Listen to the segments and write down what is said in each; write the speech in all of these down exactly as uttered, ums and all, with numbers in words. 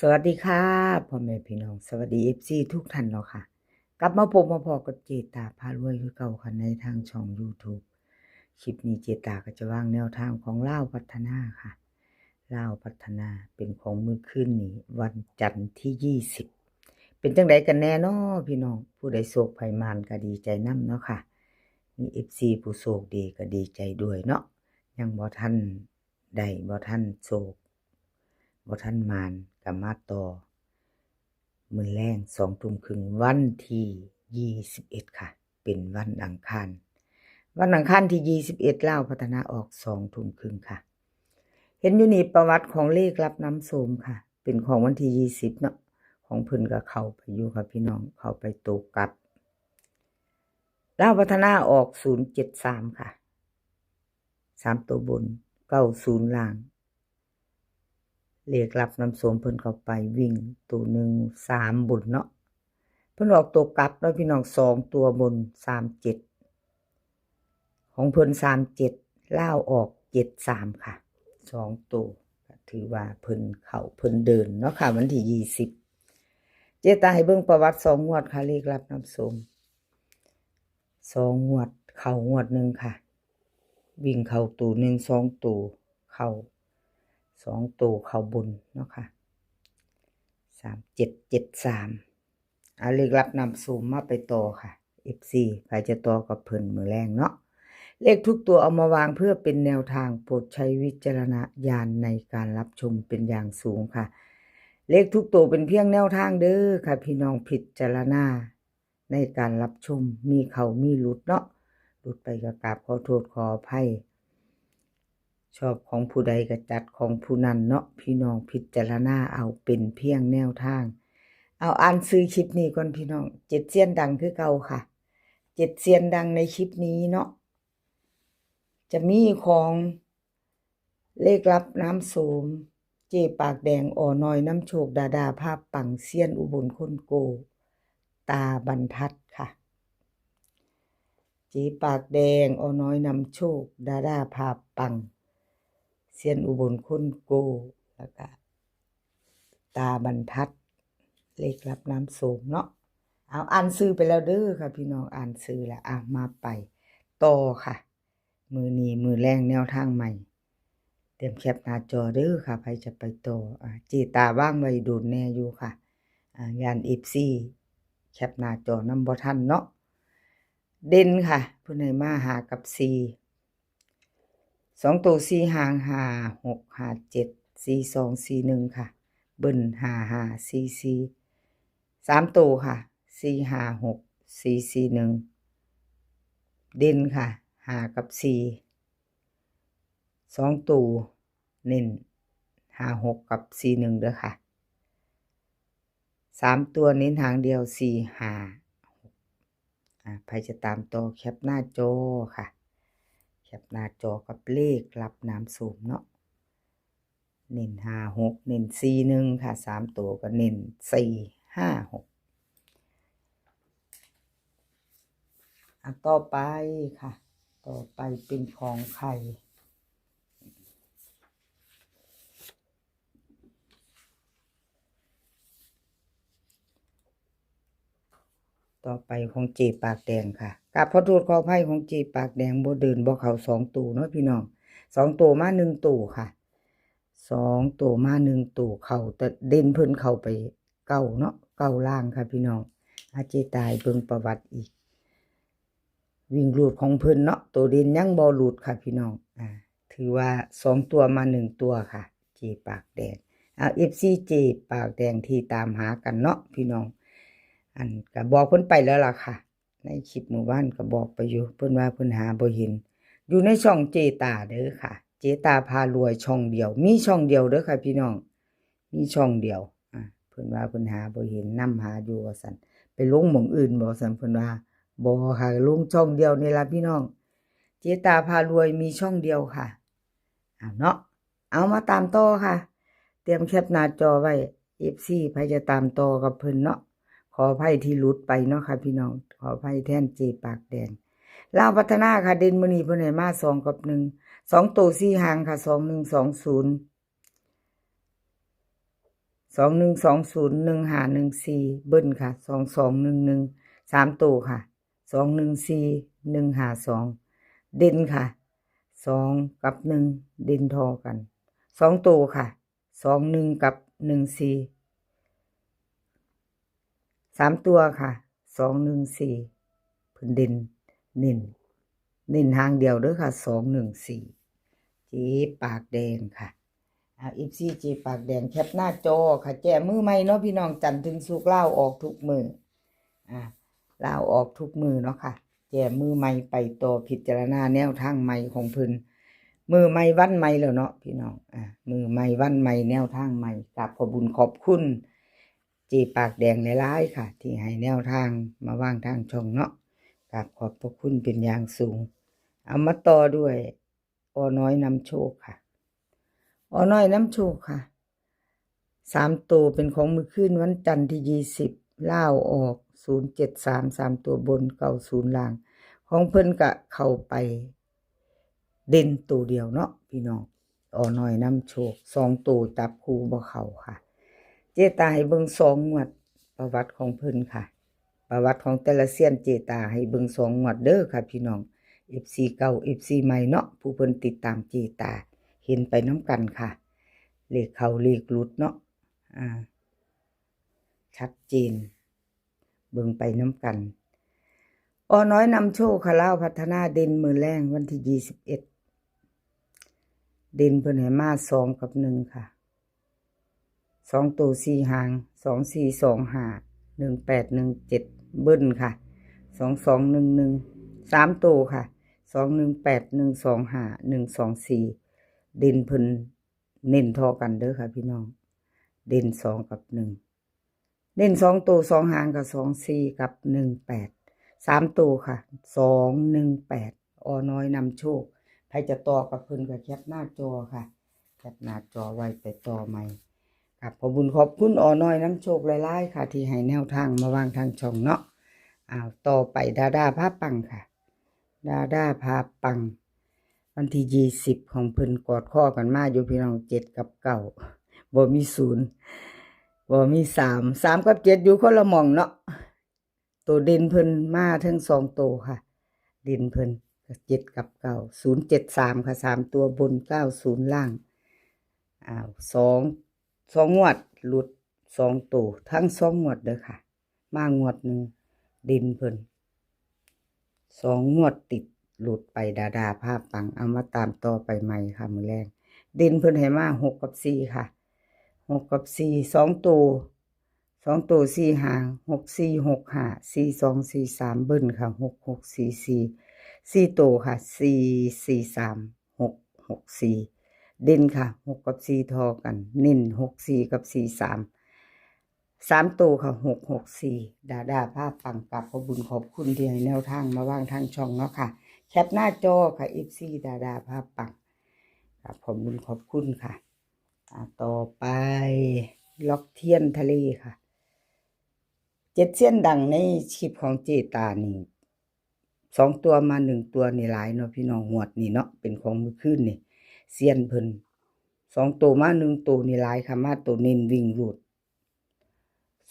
สวัสดีค่ะ พ่อแม่พี่น้อง สวัสดี เอฟซี ทุกท่านเนาะค่ะ กลับมาพบมาพ้อกับเจตาพารวยคือเก่าค่ะ ในทางช่อง YouTube คลิปนี้เจตาก็จะวางแนวทางของลาวพัฒนาค่ะ ลาวพัฒนาเป็นของมื้อคืนนี้ วันจันทร์ที่ ยี่สิบ เป็นจังใดกันแน่น้อพี่น้อง ผู้ใดโชคไผหมานก็ดีใจนำเนาะค่ะ มี เอฟซี ผู้โชคดีก็ดีใจด้วยเนาะ ยังบ่ทันได้ บ่ทันโชค บ่ทันหมาน ก็มาต่อ มื้อแลง สองทุ่มครึ่ง วันที่ ยี่สิบเอ็ด ค่ะ เป็นวันอังคาร วันอังคารที่ ยี่สิบเอ็ด ลาวพัฒนาออก สองทุ่มครึ่งค่ะ เห็นอยู่นี่ประวัติของเลขลับนำโชคค่ะ เป็นของวันที่ ยี่สิบ เนาะ ของเพิ่นก็เข้าไปอยู่ค่ะพี่น้อง เข้าไปโตกลับ ลาวพัฒนาออก ศูนย์เจ็ดสาม ค่ะ สามตัวบน เก้าศูนย์ ล่าง เลขลับนำโชคเพิ่นเข้าไปวิ่งตัวหนึ่ง สาม บนเนาะ เพิ่นออกตัวกลับเนาะพี่น้อง สองตัวบน สามเจ็ด ของเพิ่น สามเจ็ด ลาวออก เจ็ดสาม ค่ะ สองตัว ก็ถือว่าเพิ่นเข้าเพิ่นเดินเนาะค่ะ วันที่ ยี่สิบ เจตาให้เบิ่งประวัติสองงวดค่ะ เลขลับนำโชค สองงวดเข้างวดหนึ่งค่ะ วิ่งเข้าตัวหนึ่ง สองตัวเข้า สองตัวเข้าบนเนาะค่ะ สามเจ็ดเจ็ดสาม เอาเลขลับนำโชคมาไปต่อค่ะ เอฟซี ใครจะต่อกับเพิ่นมื้อแลงเนาะ เลขทุกตัวเอามาวางเพื่อเป็นแนวทาง โปรดใช้วิจารณญาณในการรับชมเป็นอย่างสูงค่ะ เลขทุกตัวเป็นเพียงแนวทางเด้อค่ะ พี่น้องพิจารณาในการรับชม มีเข้ามีหลุดเนาะ หลุดไปก็กราบขอโทษขออภัย ชอบของผู้ใดก็จัดของผู้นั้นเนาะ พี่น้องพิจารณาเอาเป็นเพียงแนวทาง เอาอ่านชื่อคลิปนี้ก่อนพี่น้อง เจ็ดเซียนดังคือเก่าค่ะ เจ็ดเซียนดังในคลิปนี้เนาะ จะมีของเลขลับนำโชค เจปากแดง อ.น้อยนำโชค ดาดาภาพปัง เซียนอุบลคนโก ตาบรรทัดค่ะ เจปากแดง อ.น้อยนำโชค ดาดาภาพปัง เซียนอุบลคนโก แล้วก็ตาบรรทัด เลขลับนำโชคเนาะ เอาอ่านชื่อไปแล้วเด้อค่ะพี่น้อง อ่านชื่อแล้ว อ่ะ มาไปต่อค่ะ มื้อนี้มื้อแลงแนวทางใหม่ เตรียมแคปหน้าจอเด้อค่ะ ใครจะไปต่อ อ่า เจตาวางไว้โดนแน่อยู่ค่ะ อ่า ย่าน เอฟซี แคปหน้าจอนำบ่ทันเนาะ เด่นค่ะ เพิ่นให้มาห้ากับสี่ สองตัวสี่หาง ห้าหก ห้าเจ็ด สี่สอง สี่หนึ่ง ค่ะ เบิ้ล ห้าห้า สี่สี่ สามตัวค่ะ สี่ห้าหก สี่สี่หนึ่ง เด่นค่ะ ห้ากับสี่ สองตัวเน้น ห้าหก กับ สี่หนึ่ง เด้อค่ะ สามตัวเน้นหางเดียว สี่ห้า อ่า ใครจะตามต่อแคปหน้าจอค่ะ แคปหน้าจอกับเลขลับนำโชคเนาะ เน้น ห้าหก เน้น สี่หนึ่ง ค่ะ สามตัวก็เน้น สี่ห้าหก อ่ะ ต่อไปค่ะ ต่อไปเป็นของใคร ต่อไปของเจปากแดงค่ะ กราบขอโทษขออภัย ของเจปากแดง บ่เดินบ่เข้าสองตัวเนาะพี่น้อง สองตัวมาหนึ่งตัวค่ะ สองตัวมาหนึ่งตัว เข้า แต่เด่นเพิ่นเข้าไปเก้าเนาะ เก้าล่างค่ะพี่น้อง อ่ะ เจตาให้เบิ่งประวัติอีก วิ่งหลุดของเพิ่นเนาะ ตัวเด่นยังบ่หลุดค่ะพี่น้อง อ่า ถือว่าสองตัวมาหนึ่งตัวค่ะ เจปากแดง อ่า เอฟซี เจปากแดงที่ตามหากันเนาะพี่น้อง อันก็บอกเพิ่นไปแล้วล่ะค่ะ ในคลิปมื้อวานก็บอกไปอยู่ เพิ่นว่าเพิ่นหาบ่เห็น อยู่ในช่องเจตาเด้อค่ะ เจตาพารวยช่องเดียว มีช่องเดียวเด้อค่ะพี่น้อง มีช่องเดียว อ่า เพิ่นว่าเพิ่นหาบ่เห็น นำหาอยู่ว่าซั่น ไปลงหม่องอื่นบ่ซั่น เพิ่นว่า บ่ค่ะ ลงช่องเดียวนี่ล่ะพี่น้อง เจตาพารวยมีช่องเดียวค่ะ เอาเนาะ เอามาตามต่อค่ะ เตรียมแคปหน้าจอไว้ เอฟซี ใครจะตามต่อกับเพิ่นเนาะ ขออภัยที่หลุดไปเนาะค่ะพี่น้อง ขออภัยแทนเจปากแดง ลาวพัฒนาค่ะ เด่นมื้อนี้เพิ่นให้มาสองกับหนึ่ง สองตัวสี่หางค่ะ สองหนึ่ง สองศูนย์ สองหนึ่งสองศูนย์ หนึ่งห้าหนึ่งสี่ เบิ้ลค่ะ สองสองหนึ่งหนึ่ง สามตัวค่ะ สองหนึ่งสี่ หนึ่งห้าสอง เด่นค่ะ สอง กับ หนึ่ง เด่นทอกัน สองตัวค่ะ สองหนึ่ง กับ หนึ่งสี่ สามตัวค่ะ สองหนึ่งสี่ เพิ่นเด่น เน้น เน้นหางเดียวเด้อค่ะ สองหนึ่งสี่ เจ๊ปากแดงค่ะ อ่า เอฟซี เจ๊ปากแดง แคปหน้าจอค่ะ แจ้มือใหม่เนาะพี่น้อง จันทร์ถึงศุกร์ ลาวออกทุกมื้อ อ่า ลาวออกทุกมื้อเนาะค่ะ แจ้มือใหม่ไปต่อ พิจารณาแนวทางใหม่ของเพิ่น มื้อใหม่วันใหม่แล้วเนาะพี่น้อง อ่า มื้อใหม่วันใหม่ แนวทางใหม่ กราบขอบบุญขอบคุณ เจ๊ปากแดงหลายๆค่ะ ที่ให้แนวทางมาวางทางช่องเนาะ กราบขอบพระคุณเป็นอย่างสูง เอามาต่อด้วย อ.น้อยนำโชคค่ะ อ.น้อยนำโชคค่ะ สามตัวเป็นของมื้อคืนวันจันทร์ที่ยี่สิบ ลาวออก ศูนย์เจ็ดสาม สามตัวบน เก้าศูนย์ ล่าง ของเพิ่นก็เข้าไป เด่นตัวเดียวเนาะพี่น้อง อ.น้อยนำโชค สองตัวจับคู่บ่เข้าค่ะ เจ๊ตาให้เบิ่งสองงวด ประวัติของเพิ่นค่ะ ประวัติของแต่ละเซียน เจ๊ตาให้เบิ่งสองงวดเด้อค่ะพี่น้อง เอฟซี เก่า เอฟซี ใหม่เนาะ ผู้เพิ่นติดตามเจ๊ตา เห็นไปนำกันค่ะ เลขเข้าเลขหลุดเนาะ อ่า ชัดเจน เบิ่งไปนำกัน อ.น้อยนำโชคค่ะ ลาวพัฒนา เด่นมื้อแลงวันที่ยี่สิบเอ็ด เด่นเพิ่นให้มาสองกับหนึ่งค่ะ สองตัวสี่หาง สองสี่สองห้า หนึ่งแปดหนึ่งเจ็ด เบิ้ลค่ะ สองสองหนึ่งหนึ่ง สามตัวค่ะ สองหนึ่งแปด หนึ่งสองห้า หนึ่งสองสี่ เด่นเพิ่นเน้นทอกันเด้อค่ะพี่น้อง เด่นสองกับหนึ่ง เน้นสองตัวสองหางกับสองสี่กับหนึ่งแปด สามตัวค่ะ สองหนึ่งแปด อ.น้อยนำโชค ใครจะต่อกับเพิ่นก็แคปหน้าจอค่ะ แคปหน้าจอไว้ไปต่อใหม่ ครับ ขอบบุญขอบคุณ อ.น้อยนำโชคหลายๆค่ะ ที่ให้แนวทางมาวางทางช่องเนาะ อ้าว ต่อไปดาดาพาปังค่ะ ดาดาพาปัง วันที่ยี่สิบของเพิ่นกอดคอกันมาอยู่พี่น้อง เจ็ดกับเก้า บ่มีศูนย์ บ่มีสาม สามกับเจ็ดอยู่คนละหม่องเนาะ ตัวเด่นเพิ่นมาทั้งสองตัวค่ะ เด่นเพิ่นเจ็ดกับเก้า ศูนย์เจ็ดสามค่ะ สามตัวบน เก้าศูนย์ ล่าง อ้าว สอง สองงวดหลุดสองตัวทั้งสองงวดเด้อค่ะ มางวดหนึ่ง เด่นเพิ่นสองงวดติดหลุดไปดาดาพาปัง เอามาตามต่อไปใหม่ค่ะ มื้อแลง เด่นเพิ่นให้มาหกกับสี่ค่ะ หกกับสี่ สองตัว สองตัวสี่หาง หกสี่หกห้า สี่สองสี่สาม เบิ้ลค่ะ หกหกสี่สี่ สี่ตัวค่ะ สี่สี่สาม หกหกสี่ เด่นค่ะ หกกับสี่ทอกัน เน้นหกสี่กับสี่สาม สามตัวค่ะ หกหกสี่ ดาดาพาปัง กราบขอบบุญขอบคุณที่ให้แนวทางมาวางทางช่องเนาะค่ะ แคปหน้าจอค่ะ เอฟซี ดาดาพาปัง กราบขอบบุญขอบคุณค่ะ อ่า ต่อไป ล็อกเทียนทะเลค่ะ เจ็ดเซียนดังในคลิปของเจ๊ตานี่ สองตัวมาหนึ่งตัวนี่หลายเนาะพี่น้อง งวดนี่เนาะ เป็นของมื้อคืนนี่ เซียนเพิ่น สองตัวมาหนึ่งตัวนี่หลายค่ะ มาตัวเน้นวิ่งรูด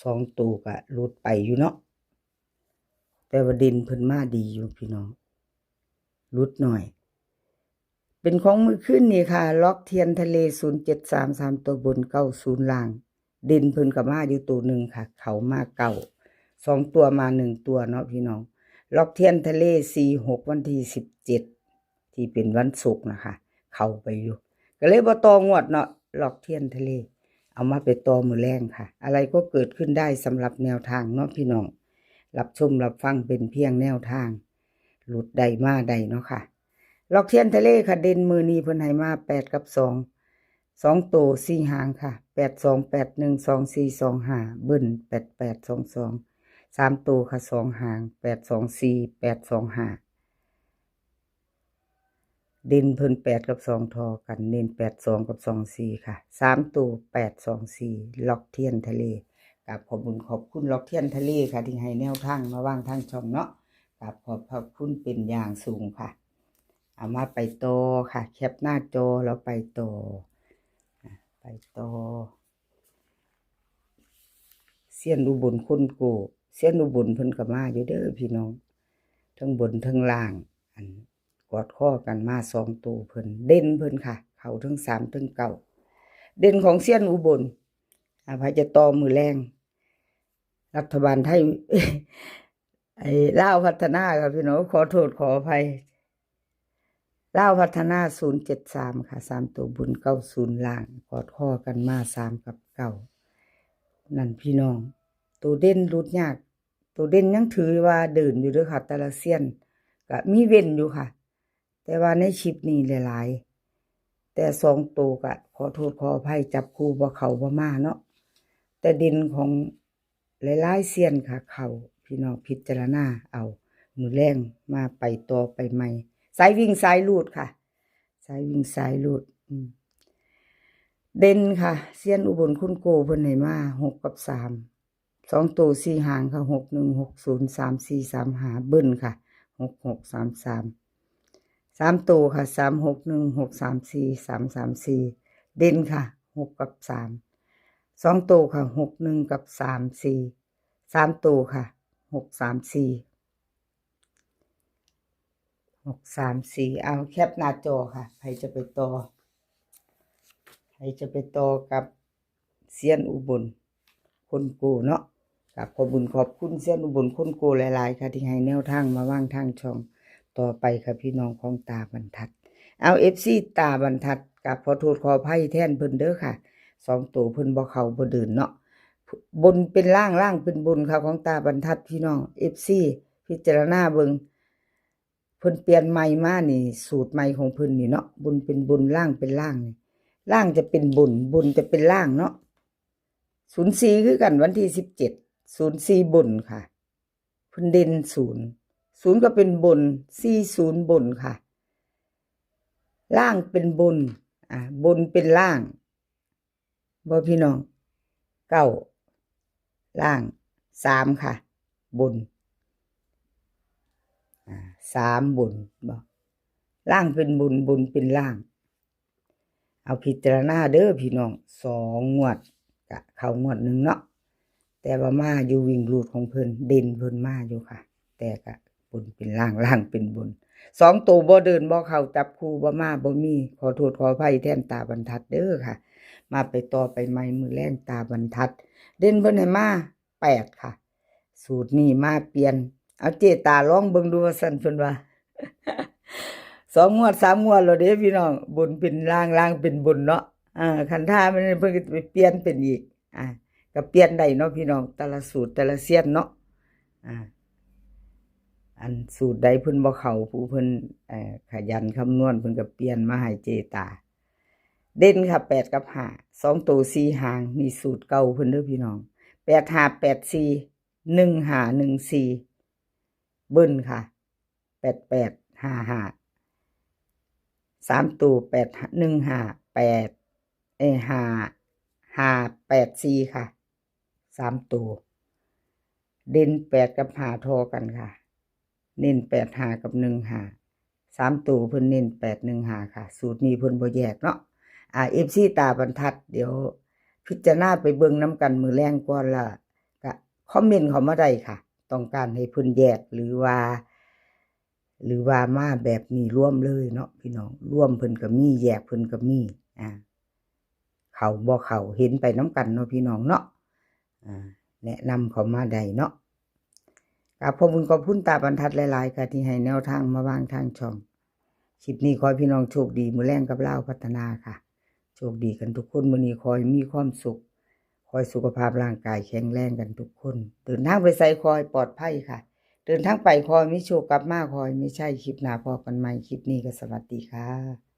สองตัวก็หลุดไปอยู่เนาะ แต่ว่าเด่นเพิ่นมาดีอยู่พี่น้อง หลุดหน่อย เป็นของมื้อคืนนี่ค่ะ ล็อกเทียนทะเล ศูนย์เจ็ดสาม สามตัวบน เก้าศูนย์ ล่าง เด่นเพิ่นก็มาอยู่ตัวหนึ่งค่ะ เข้ามาเก้า สองตัวมาหนึ่งตัวเนาะพี่น้อง ล็อกเทียนทะเล สี่หก วันที่สิบเจ็ด ที่เป็นวันศุกร์นะคะ เข้าไปอยู่ ก็เลยบ่ต่องวดเนาะ ล็อกเทียนทะเล เอามาไปต่อมื้อแลงค่ะ อะไรก็เกิดขึ้นได้สำหรับแนวทางเนาะพี่น้อง รับชมรับฟังเป็นเพียงแนวทาง หลุดได้มาได้เนาะค่ะ ล็อกเทียนทะเลค่ะ เด่นมื้อนี้เพิ่นให้มาแปดกับสอง สองตัวสี่หางค่ะ แปดสอง แปดหนึ่ง สองสี่ สองห้า เบิ้ล แปดแปด สองสอง สามตัวค่ะ สองหาง แปดสองสี่ แปดสองห้า เด่นเพิ่นแปดกับสองทอกัน เน้นแปดสองกับสองสี่ค่ะ สามตัว แปดสองสี่ ล็อกเทียนทะเล กราบขอบบุญขอบคุณล็อกเทียนทะเลค่ะ ที่ให้แนวทางมาวางทางช่องเนาะ กราบขอบพระคุณเป็นอย่างสูงค่ะ เอามาไปต่อค่ะ แคปหน้าจอแล้วไปต่อ อ่ะ ไปต่อ เซียนอุบลคนโก้ เซียนอุบลเพิ่นก็มาอยู่เด้อพี่น้อง ทั้งบนทั้งล่าง อันกอดคอกันมาสองตัวเพิ่น เด่นเพิ่นค่ะ เข้าทั้งสามทั้งเก้า เด่นของเซียนอุบล อ่า ไผจะต่อมื้อแลง รัฐบาลไทย ไอ้ลาวพัฒนาค่ะพี่น้อง ขอโทษขออภัย ลาวพัฒนาศูนย์เจ็ดสามค่ะ สามตัวบน เก้าศูนย์ล่าง กอดคอกันมาสามกับเก้า นั่นพี่น้อง ตัวเด่นหลุดยาก ตัวเด่นยังถือว่าเดินอยู่เด้อค่ะ แต่ละเซียนก็มีเว้นอยู่ค่ะ แต่ว่าในคลิปนี้หลายๆ แต่สองตัวก็ขอโทษขออภัย จับคู่บ่เข้าบ่มาเนาะ แต่เด่นของหลายๆเซียนค่ะ เข้า พี่น้องพิจารณาเอา มื้อแลงมาไปต่อไปใหม่ สายวิ่งสายรูดค่ะ สายวิ่งสายรูด อืม เด่นค่ะ เซียนอุบลคนโก้เพิ่นให้มาหกกับสาม สองตัวสี่หางค่ะ หกหนึ่ง หกศูนย์ สามสี่ สามห้า เบิ้ลค่ะ หกหก สามสาม สามตัวค่ะ สามหกหนึ่ง หกสามสี่ สามสามสี่ เด่นค่ะ หกกับสาม สองตัวค่ะ หกหนึ่ง กับ สามสี่ สามตัวค่ะ หกสามสี่ หกสามสี่ เอาแคปหน้าจอค่ะ ใครจะไปต่อ ใครจะไปต่อกับเซียนอุบลคนโก้เนาะ กับขอบบุญขอบคุณเซียนอุบลคนโก้หลายๆค่ะ ที่ให้แนวทางมาวางทางช่อง ต่อไปค่ะพี่น้องของตาบรรทัด เอา เอฟซี ตาบรรทัด กับขอโทษขออภัยแทนเพิ่นเด้อค่ะ สองตัวเพิ่นบ่เข้าบ่เดินเนาะ บนเป็นล่าง ล่างเป็นบนค่ะ ของตาบรรทัดพี่น้อง เอฟซี พิจารณาเบิ่ง เพิ่นเปลี่ยนใหม่มานี่ สูตรใหม่ของเพิ่นนี่เนาะ บนเป็นบน ล่างเป็นล่างนี่ ล่างจะเป็นบน บนจะเป็นล่างเนาะ ศูนย์สี่ คือกัน วันที่สิบเจ็ด ศูนย์สี่ บนค่ะ เพิ่นเด่นศูนย์ ศูนย์ก็เป็นบน สี่ศูนย์ บนค่ะ ล่างเป็นบน อ่า บนเป็นล่าง บ่พี่น้อง เก้า ล่าง สามค่ะ บน อ่า สาม บน บ่ ล่างเป็นบน บนเป็นล่าง เอาพิจารณาเด้อพี่น้อง สองงวด กะเข้างวดหนึ่งเนาะ แต่ว่ามาอยู่วิ่งรูดของเพิ่น เด่นเพิ่นมาอยู่ค่ะ แต่กะบนเป็นล่าง ล่างเป็นบน สองตัวบ่เดินบ่เข้า จับคู่บ่มาบ่มี ขอโทษขออภัยแทนตาบรรทัดเด้อค่ะ มาไปต่อไปใหม่มื้อแลงตาบรรทัด เด่นเพิ่นให้มาแปดค่ะ สูตรนี้มาเปลี่ยน เอาเจตาลองเบิ่งดูว่าซั่นเพิ่นว่า สองงวดสามงวดแล้วเด้พี่น้อง บนเป็นล่าง ล่างเป็นบนเนาะ อ่า คันถ้ามันเพิ่นก็จะไปเปลี่ยนเป็นอีก อ่า ก็เปลี่ยนได้เนาะพี่น้อง แต่ละสูตรแต่ละเซียนเนาะ อ่า อันสูตรใดเพิ่นบ่เข้า ผู้เพิ่น เอ่อ ขยันคำนวณ เพิ่นก็เปลี่ยนมาให้เจตา เด่นค่ะ แปดกับห้า สองตัวสี่หาง นี่สูตรเก่าเพิ่นเด้อพี่น้อง แปดห้า แปดสี่ หนึ่งห้า หนึ่งสี่ เบิ้ลค่ะ แปดแปด ห้าห้า สามตัว แปด หนึ่งห้า แปด เอ้ย ห้า ห้า แปดสี่ ค่ะ สาม ตัว เด่น แปด กับ ห้า ทอกันค่ะ เน้น แปดห้า กับ หนึ่งห้า สาม ตัวเพิ่นเน้น แปดหนึ่งห้า ค่ะ สูตรนี้เพิ่นบ่แยกเนาะ อ่า เอฟซี ตาบรรทัด เดี๋ยวพิจารณาไปเบิ่งนำกันมื้อแลงก่อน ละก็คอมเมนต์เข้ามาได้ค่ะ ต้องการให้เพิ่นแยก หรือว่า หรือว่ามาแบบนี้รวมเลยเนาะพี่น้อง รวมเพิ่นก็มี แยกเพิ่นก็มี อ่า เข้าบ่เข้า เห็นไปนำกันเนาะพี่น้องเนาะ อ่า แนะนำเข้ามาได้เนาะ ครับ ขอบคุณ ขอบคุณตาบรรทัดหลายๆค่ะ ที่ให้แนวทางมาวางทางช่อง คลิปนี้ขอให้พี่น้องโชคดี มื้อแลงกับลาวพัฒนาค่ะ โชคดีกันทุกคน มื้อนี้ขอให้มีความสุข ขอให้สุขภาพร่างกายแข็งแรงกันทุกคน เดินทางไปไสขอให้ปลอดภัยค่ะ เดินทางไปขอให้มีโชค กลับมาขอให้มีชัย คลิปหน้าพ้อกันใหม่ คลิปนี้ก็สวัสดีค่ะ